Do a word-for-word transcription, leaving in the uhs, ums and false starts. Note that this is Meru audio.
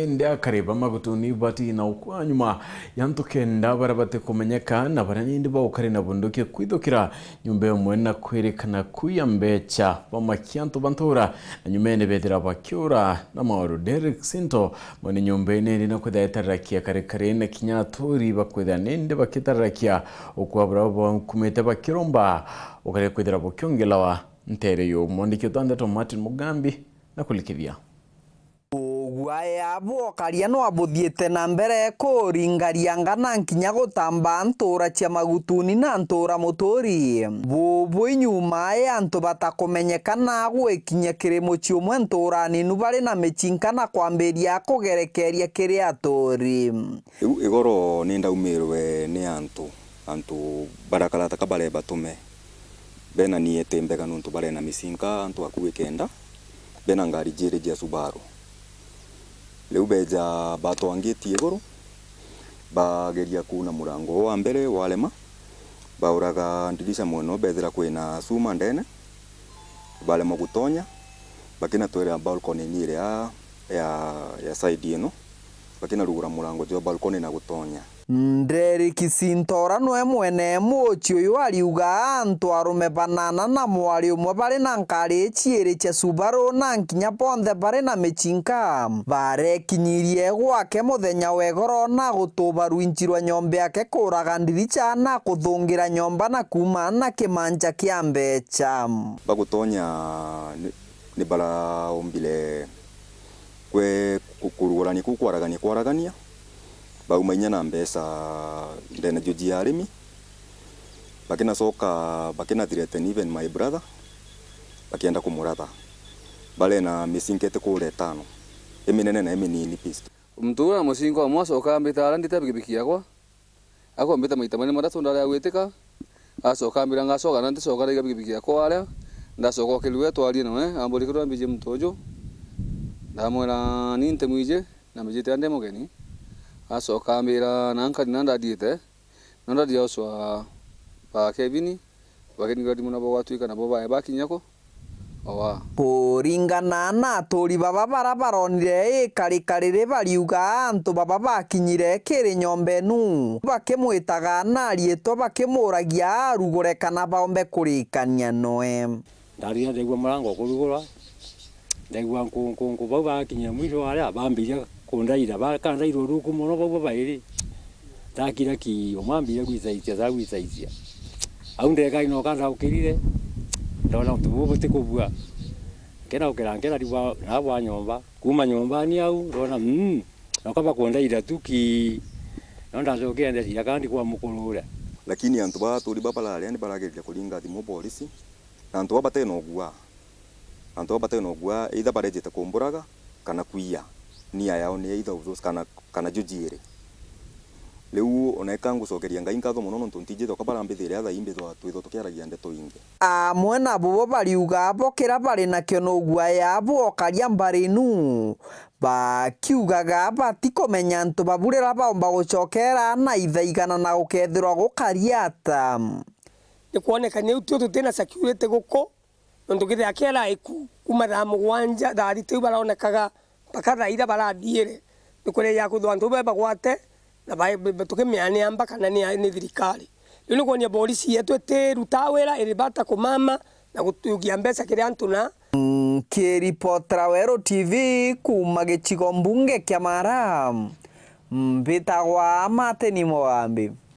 Indi akari ba Magutuni bati na ukwa nyuma ya antu kenda baria batikumenyeka na baria nindi baukari na bunduki kwithukira nyomba imwe na kwirikana kuiya mbecha bamakia antu ba ntura na nyumene bethira bakiura na mauru. Derek Sinto mwene nyomba ii nindi na kwithira etararakia kari kari na kinya aturi bakwithira nindi bakitararakia ukwa buria bakumite bakiromba ukari kwithira bukiongelawa ntere yu. Mwandiki utwa ndeto Martin Mugambi na kulikithia. Uguaya bwokaria nwa buthiite na mbere kuringarianga na nkinya gutamba ntuura cia Magutuni na ntuura Muturi. Bubu inyuma ya antu batakumenyekana gwikinya kiri mucii umwe ntuura ninu bari na micinka na kwambiria kugerekeria kiri aturi. Riu igoro ni ndaumirwe ni antu, antu baria karata ka bare batume. Bena niete mbega nontu barena micinka antu akui kenda, bena ngari jiiri jia Subaru. Riu beja batwangiti iguru, bageria kuuna murango wa mbere warema, bauraga ndirisha mwena u bethira kwina cuma ndene, baremwa gutonya, bakinatwira balcony-ini iria ya, ya side ino, bakinarugura murango jwa balcony na gutonya. Nderiki Sintora nwe mwene mucii uyu ariuga antu arume banana na mwari umwe bari na nkari ciiri cia Subaru na nkinya bonthe bari na micinka barekinyirie gwake muthenya wa igoro na gutuba rwinji rwa nyomba yake, kuuraga ndiricha na kuthungira nyomba na kuuma na kimanja kia mbecha. Bagutonya ni, ni baraumbire kwe ku-, kurugurania kuu kwaragania kwaragania, bauma inya na mbeca ndene juu jia arimi, bakinacoka bakina threaten even my brother, bakienda kumuratha. Bare na micinka iti kuura itano, iminene na iminini pistol. Muntu uu na mucinka umwe acoka ambita aria ndite bikibiki yakwa. Akombita maita mairi matatu ndari agwitika, acoka ambira ngacoka na ndicoka ndaiga bikibiki yakwa aria, ndacoka okirue twarie nawe, amburi kirua mbiji muntu uju, ndamwira ni ntimwiji na mbijite ndi mugeni, acoka ambira na nkari na ndathiite, na ndathia ucwa ba Kevin, bakeni kurathimwa nabo gwatwika nabo bae bakinya ku. Owa. Kuringana na aturi baba bara baronire ikarikari ri bariuga antu baba bakinyire kiri nyomba inu, bakimwitaga na riitwa bakimuragia arugure kana baombe kurikania noe. Ndarire ndaigua murango kurugura, ndaigua nkunkunku bau bakinyire mwisho waria bambiria kundaira, bakandaira uruku mono bau babairi. Ndakira ki, umwe ambire gwicaicia, ca gwicaicia. Au ndekari noka ndaukirire, ndona untu bubu butikubua. Nkiraukira, nkirari bwa, na bwa nyomba. Kuuma nyombani au, ndona, mm, noka bakundaira tu ki. No ndacokire ndeciria kana ndi kwa mukuru uria. Lakini antu ba aturi ba bararia ni barageria kuringa thimu borisi, na antu ba batena ugua. Antu baba batena ugua, either barejete kumburaga kana kwiya. Nia yao ni either of those kana, kana ju jiiri. Riu ona eka ngucokeria Ngai nkatho mono nontu ntijite uka barambithiria thaa ii mbithwa twithwa tukiaragia ndeto ingi. Amwe na bubo bariuga bo kira bari nakio no guaya bwokaria mbari nu, bakiugaga batikumenya antu babu riria baumba gucokera na ithaigana na gukethirwa gukari ata. Ni kwonekania riu tio tutina security guku, nontu kethira kiara iku, kuma thaa mugwanja, thaa thita iu baronekaga, mpaka thaa iria barathiire, ni kuria ya kwithirwa antu be bagwate, na ba-, be-, be-, tukimiania mba kana ni, ni thirikari. Riu ni kwonia borisi yetu itirutaa wira, iri bata kumama na gutugia mbeca kiri antu na. Nkiripotera Weru T V kuuma gicigo mbunge kia Mara, mbitagwa Martin Mugambi.